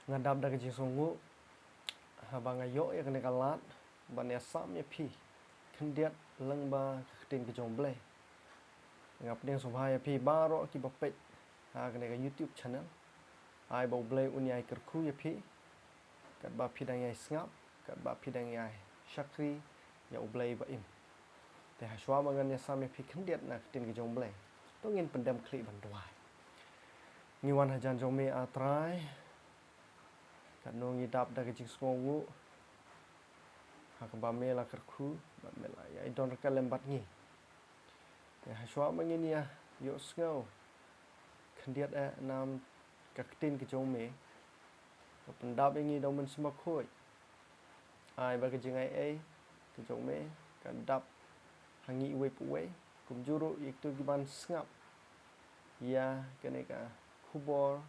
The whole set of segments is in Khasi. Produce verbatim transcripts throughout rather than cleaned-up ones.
Nga dap da ka jingsngewnguh haba nga ïoh ïa kane ka lad ban ïasam ïa phi khyndiat lyngba ka ktien ka jong U Blei. Nga pdiang sngewbha ïa phi baroh kiba peit ha kane ka YouTube channel. Ai ba U Blei un ïai kyrkhu ïa phi katba phi dang ïai sngap, katba phi dang ïai shakri ïa U Blei ba im. Te hashwa ba ngan ïasam ïa phi khyndiat na ka ktien ka jong U Blei, to ngin pyndem khlieh ban duwai. Ngi wan hajan jong me, A Trai, katno ngi dap da ka jingsngewnguh ha kaba me la kyrkhu bad me la ïai don ryngkat lem bad ngi. Te hashwa ba ngin ïa ïohsngew khyndiat eh na ka ktien ka jong me, ka pyndap ïa ngi da U Mynsiem Bakhuid. Ai ba ka jingai ei ka jong me ka dap ha ngi iwei pa iwei, kumjuh ruh ïa kito kiban sngap ïa kane ka khubor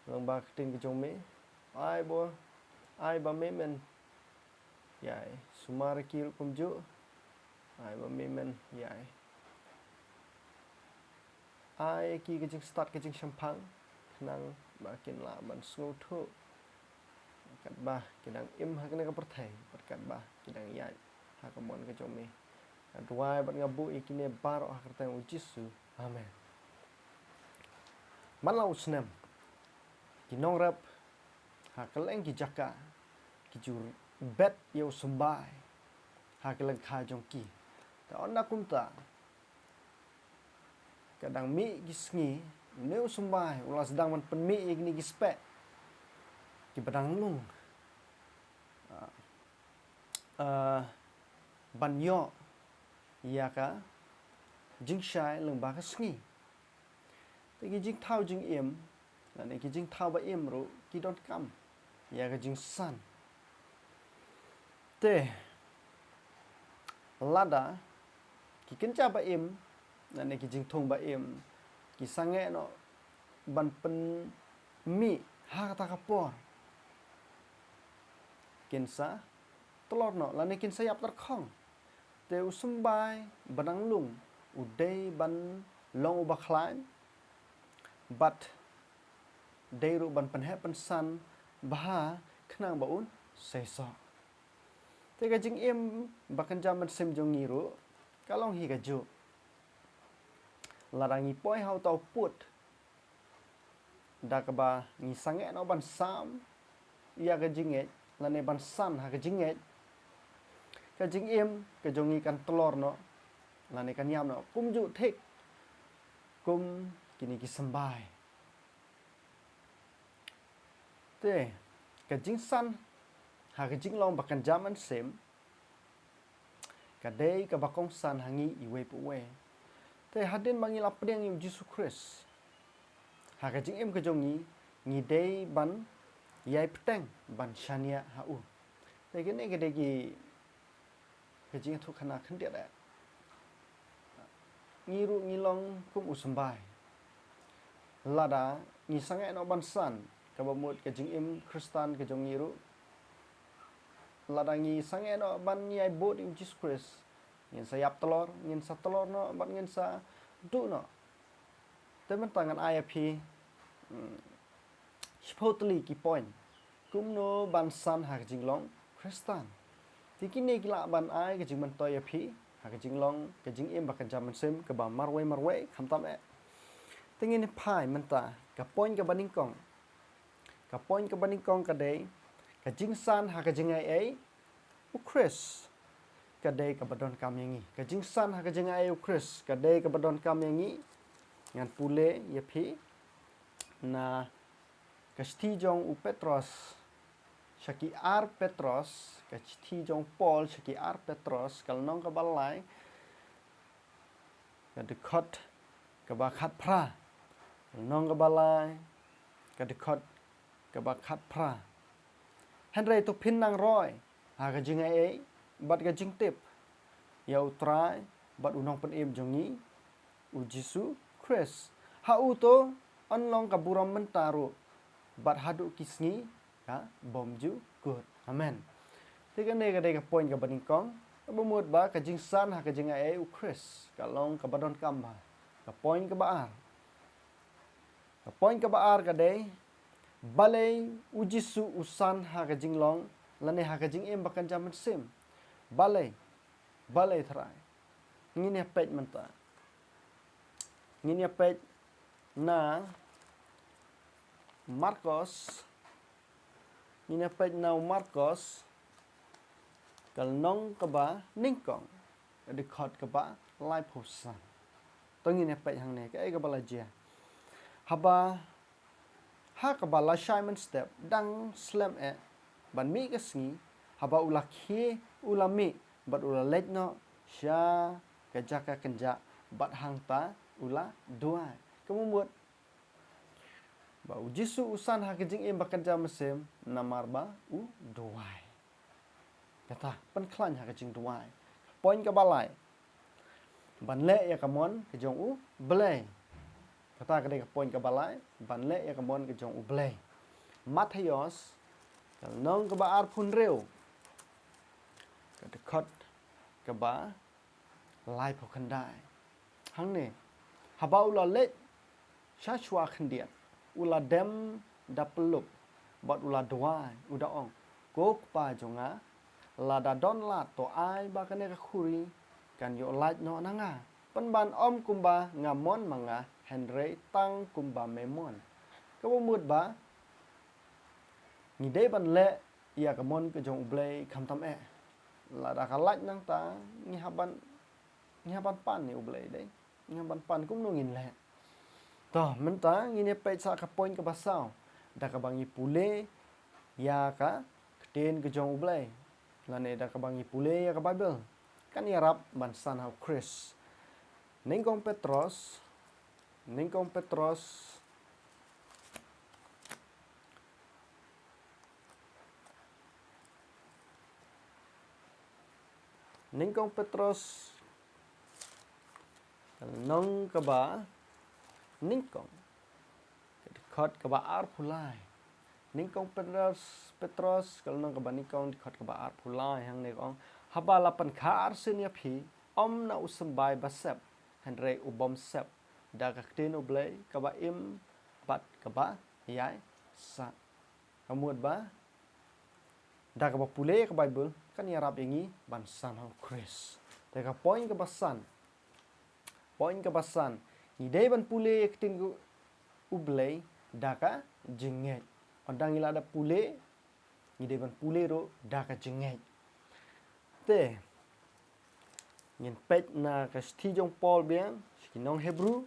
lyngba ka ktien ka jong me. Ai ba, ai ba me men ïai sumar ïa ki ruh kumjuh. Ai ba me men ïai ai ïa ki ka jingstad ka jingshemphang khnang ba kin lah ban sngewthuh katba ki dang im ha kane ka pyrthei bad katba ki dang ïaid ha ka mon ka jong me. Nga duwai bad nga buh ïa kine baroh ha ka kyrteng U Jisu. Amen. Man la u snem, ki nongrep ha kylleng ki jaka ki ju bet ïa u symbai ha kylleng ka jong ki. Te ynda kumta ka dang mih ki sngi, une u symbai u la sdang ban pynmih ïa kine ki spah kiba dang lung, ah, ah, ban ïoh ïa ka jingshai lyngba ka sngi. Te ki jingthaw jingim lane ki jingthaw ba im ruh ki donkam ïa ka jingsan. Te lada ki kynja ba im lane ki jingthung ba im ki sangeh noh ban pynmih ha kata ka por, kin sa tlot noh lane kin sa ïap tyrkhong. Te u symbai ba dang lung u dei ban long uba khlaiñ bad dei ruh ban pynheh pynsan bha khnang ba un seisoh. Te ka jingim ba kynja mynsiem jong ngi ruh ka long hi kajuh. Lada ngi poi ha uta u pud da kaba ngi sangeh noh ban sam ïa ka jingngeit lane ban san ha ka jingngeit, ka jingim ka jong ngi kan tlor noh lane kan ïap noh kumjuh thik kum kine ki symbai. Te ka jingsan ha ka jinglong ba kynja mynsiem ka dei kaba kongsan ha ngi iwei pa iwei. Te hadien ba ngi la pdiang ïa u Jisu Khrist ha ka jingim ka jong ngi, ngi dei ban ïai bteng ban shaniah ha u. Te kine ki dei ki ka jingïathuhkhana khyndiat eh. Ngi ruh ngi long kum u symbai. Lada ngi sangeh noh ban san, kaba mut ka jingim Khristan ka jong ngi ruh, lada ngi sangeh noh ban ïai bud ïa u Jisu Khrist, ngin sa ïap tlor, ngin sa tlor noh bad ngin sa duh noh. Te mynta ngan ai ïa phi, hmm, shiphew tylli ki point kumno ban san ha ka jinglong Khristan. Te kine ki lah ban ai ka jingmyntoi ïa phi ha ka jinglong ka jingim ba kynja mynsiem kaba marwei marwei khamtam eh. Te ngin phai mynta ka point kaba nyngkong. Ka point kaba nyngkong ka dei ka jingsan ha ka jingai ei u Khrist ka dei kaba donkam ïa ngi. Ka jingsan ha ka jingai ei u Khrist ka dei kaba donkam ïa ngi. Ngan pule ïa phi na ka shithi jong u Petros sha ki ar Petros, ka shithi jong u Paul sha ki ar Petros, ka lynnong kaba lai, ka dkhot kaba khatphra, ka lynnong kaba lai, ka dkhot kaba khatphra. Hynrei to phin nang roi ha ka jingai ei bad ka jingtip ïa u Trai bad u Nongpynim jong ngi u Jisu Khrist. Ha u to yn long ka burom mynta ruh bad haduh ki sngi ka bymjukut. Amen. Te kane ka dei ka point kaba nyngkong, kaba mut ba ka jingsan ha ka jingai ei u Khrist ka long kaba donkam bha. Ka point kaba ar. Ka point kaba ar ka dei Balei u Jisu u san ha ka jinglong lane ha ka jingim ba kynja mynsiem? Balei? Balei trai? Ngin ïa peit mynta. Ngin ïa peit na Markos. Ngin ïa peit na u Markos. Ka lynnong kaba nyngkong, ka dkhot kaba laiphew san. To ngin ïa peit hangne kaei kaba la jia. Haba, ha kaba lashai mynstep dang slem eh ban mih ka sngi, haba u la khie u la mih bad u la leit noh sha ka jaka kynjah bad hangta u la duwai. Ka mut ba u Jisu u san ha ka jingim ba kynja mynsiem namar ba u duwai. Kata pynkhlaiñ ha ka jingduwai. Point kaba lai, ban leh ïa ka mon ka jong U Blei. Kata ka dei ka point kaba lai, ban leh ïa ka mon ka jong U Blei. Mathaios, ka lynnong kaba arphew hynriew, ka dkhot kaba laiphew khyndai. Hangne, haba u la leit sha shuwa khyndiat, u la dem da pyllup bad u la duwai, u da ong, Ko Kpa jong nga, lada don lad to ai ba kane ka khuri kan ïoh lait noh na nga. Pynban ym kumba nga mon ma nga, hynrei tang kumba me mon. Kaba mut ba ngi dei ban leh ïa ka mon ka jong U Blei khamtam eh. Lada ka lait nangta, ngi hap ban, ngi hap ban pan ïa U Blei dei. Ngi hap ban pan, kumno ngin leh? To, mynta ngin ïa peit sa ka point kaba saw. Da kaba ngi pule ïa ka ktien ka jong U Blei, lane da kaba ngi pule ïa ka Baibl, kan ïarap ban san ha U Khrist. Nyngkong Petros, Nyngkong Petros, Nyngkong Petros, ka lynnong kaba nyngkong, ka dkhot kaba arphew lai. Nyngkong Petros, Petros, ka lynnong kaba nyngkong, dkhot kaba arphew lai, hangne ka ong, Haba la pynkha arsien ïa phi, ym na u symbai ba sep, hynrei u bym sep, da ka ktien U Blei kaba im bad kaba ïai sah. Ka mut ba da kaba pule ka Baibl kan ïarap ïa ngi ban san ha U Khrist. Te ka point kaba san, point kaba san, ngi dei ban pule ïa ka ktien U Blei da ka jingngeit. Ynda ngi la dep pule, ngi dei ban pule ruh da ka jingngeit. Te ngin peit na ka shithi jong Paul biang sha ki nong Hebru,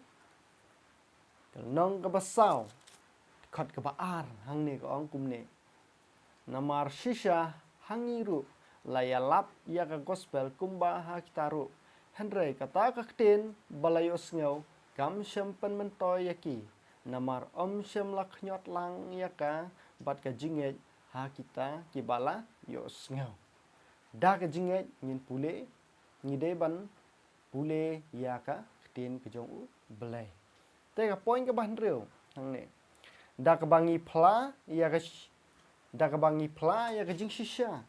ka lynnong kaba saw, dkhot kaba ar, hangne ka ong kumne, Namar shisha ha ngi ruh la ïalap ïa ka gospel kumba ha kita ruh, hynrei kata ka ktien ba la ïohsngew kam shym pynmyntoi ïa ki, namar ym shym la khñiot lang ïa ka bad ka jingngeit ha kita kiba la ïohsngew. Da ka jingngeit ngin pule, ngi dei ban pule ïa ka ktien ka jong U Blei. Te ka point kaba hynriew hangne, da kaba ngi phla ïa ka sh-, da kaba ngi phla ïa ka jingshisha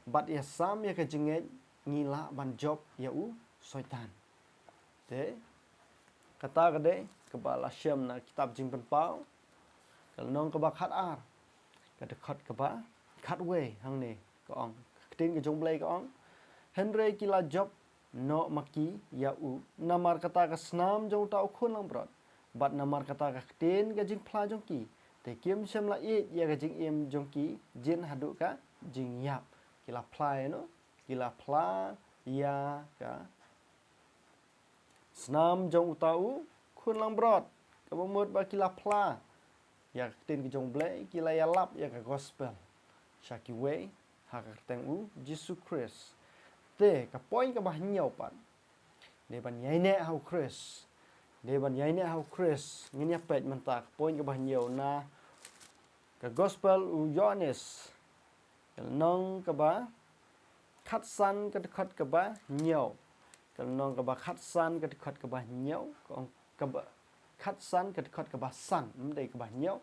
bad ïasam ïa ka jingngeit, ngi lah ban jop ïa u Soitan. Te kata ka dei kaba la shem na kitab Jingpynpaw, ka lynnong kaba khatar, ka dkhot kaba khatwei, hangne ka ong, ka ktien ka jong U Blei ka ong, hynrei ki la jop noh ma ki ïa u namar kata ka snam jong uta u khun langbrot bad namar kata ka ktien ka jingphla jong ki. Te kim shym la ïeit ïa ka jingim jong ki jin haduh ka jingïap. Ki la phla ïa no, ki la phla ïa ka snam jong uta u khun langbrot. Kaba mut ba ki la phla ïa ka ktien ka jong U Blei, ki la ïalap ïa ka gospel sha kiwei ha ka kyrteng U Jisu Khrist. Te ka point kaba hynñiew pat, dei ban ïaineh ha U Khrist. Dei ban ïaineh ha U Khrist. Ngin ïa peit mynta ka point kaba hynñiew na ka gospel u Ïoannis, ka lynnong kaba khatsan, ka dkhot kaba hynñiew. Ka lynnong kaba khatsan, ka dkhot kaba hynñiew, ka ong, kaba khatsan, ka dkhot kaba san, ym dei kaba hynñiew.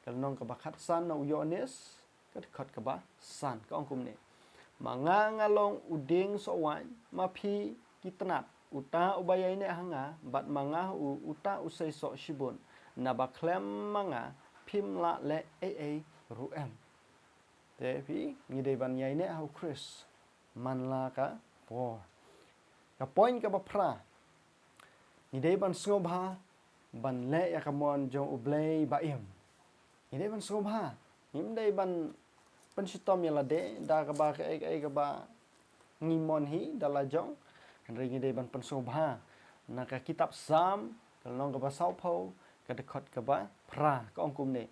Ka lynnong kaba khatsan na u Ïoannis, ka dkhot kaba san, ka ong kumne, Ma nga nga long u dieng soh waiñ, ma phi ki tnat uta uba ïaineh ha nga, bad ma nga ha u, uta u sei soh shibun. Naba khlem ma nga phim lah leh ei ei ruh em. Te phi, ngi dei ban ïaineh ha u Khrist man la ka por. Ka point kaba phra, ngi dei ban sngewbha ban leh ïa ka mon jong U Blei ba im. Ngi dei ban sngewbha, ngim dei ban pynshitom ïa lade da kaba kaei kaei kaba ngi mon hi da la jong. Hynrei ngi dei ban pynsngewbha na ka kitab Salm ka lynnong kaba sawphew ka dkhot kaba phra, ka ong kumne: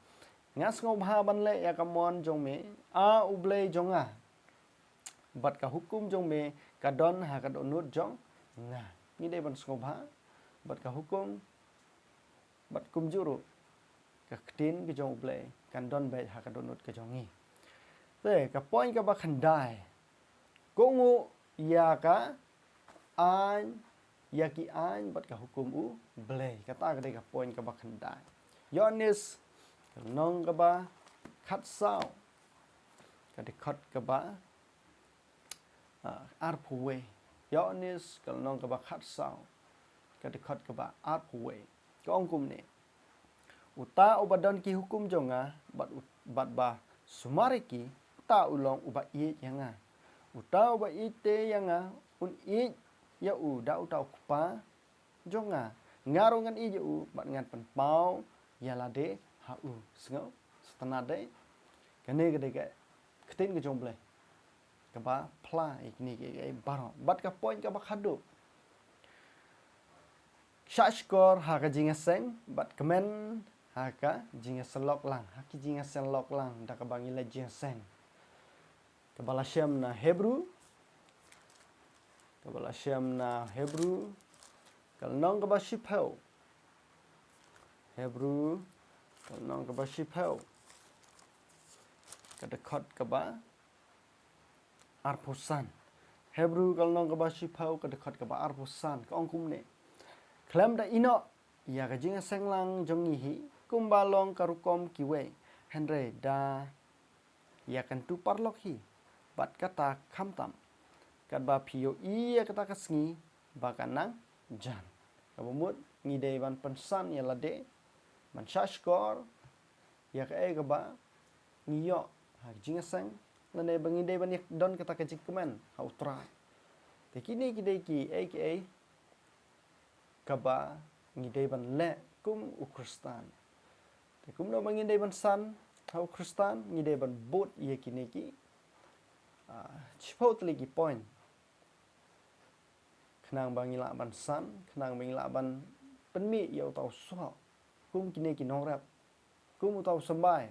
Nga sngewbha ban leh ïa ka mon jong me, A U Blei jong nga, bad ka hukum jong me ka don ha ka dohnud jong nga. Ngi dei ban sngewbha bad ka hukum, bad kumjuh ruh ka ktien ka jong U Blei kan don beit ha ka dohnud ka jong ngi. Te ka point kaba khyndai, kohnguh ïa ka aiñ, ïa ki aiñ bad ka hukum U Blei. Kata ka dei ka point kaba khyndai. Ïoannis ka lynnong kaba khatsaw ka dkhot kaba, ah, arphew wei. Ïoannis ka lynnong kaba khatsaw ka dkhot kaba arphew wei, ka ong kumne: Uta uba don ki hukum jong nga bad, bad ba sumar ïa ki, uta u long uba ïeit ïa nga. Uta uba ïeit te ïa nga, un ïeit ïa u da uta u Kpa jong nga. Nga ruh ngan ïeit ïa u bad ngan pynpaw ïa lade ha u. Sngew, sngewtynnad dei. Kane ka dei ka ktien ka jong U Blei kaba phla ïa kine kiei kiei baroh. Bad ka point kaba khadduh, shahshkor ha ka jingïaseng bad kmen ha ka jingïasyllok lang, ha ki jingïasyllok lang da kaba ngi leit jingïaseng. Kaba la shem na Hebru, kaba la shem na Hebru ka lynnong kaba shiphew. Hebru ka lynnong kaba shiphew ka dkhot kaba arphew san. Hebru ka lynnong kaba shiphew ka dkhot kaba arphew san, ka ong kumne: Khlem da ïehnoh ïa ka jingïaseng lang jong ngi hi kumba long ka rukom kiwei, hynrei da ïakyntu paralok hi bad kata khamtam, katba phi ïohi ïa kata ka sngi ba kan nang jan. Kaba mut ngi dei ban pynsan ïa lade, ban shahshkor ïa kaei kaba ngi ïoh ha ka jingïaseng, lane ba ngi dei ban ïa don kata ka jingkmen ha U Trai. Te kine ki dei kiei kiei kaba ngi dei ban leh kum u Khristan. Te kumno ba ngi dei ban san ha u Khristan? Ngi dei ban bud ïa kine ki, ah, shiphew tylli ki point. Khnang ba ngi lah ban san, khnang ba ngi lah ban pynmih ïa uta u soh kum kine ki nongrep, kum uta u symbai.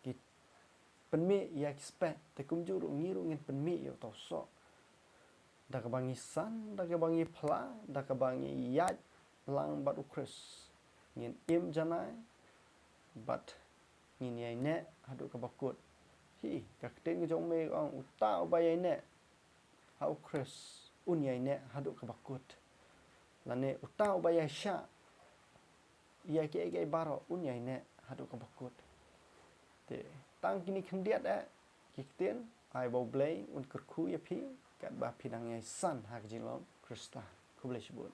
Ki pynmih ïa ki speh, te kumjuh ruh ngi ruh ngin pynmih ïa uta u soh. Da kaba ngi san, da kaba ngi phla, da kaba ngi ïaid lang bad u Khrist, ngin im janai bad ngin ïaineh haduh kaba kut. Hi, ka ktien ka jong U Blei ka ong, uta uba ïaineh ha u Khrist un ïaineh haduh kaba kut. Lane uta uba ïaishah ïa kiei kiei baroh un ïaineh haduh kaba kut. Te tang kine khyndiat eh ki ktien, ai ba U Blei un kyrkhu ïa phi katba phi dang ïai san ha ka jinglong Khristan. Khublei shibun.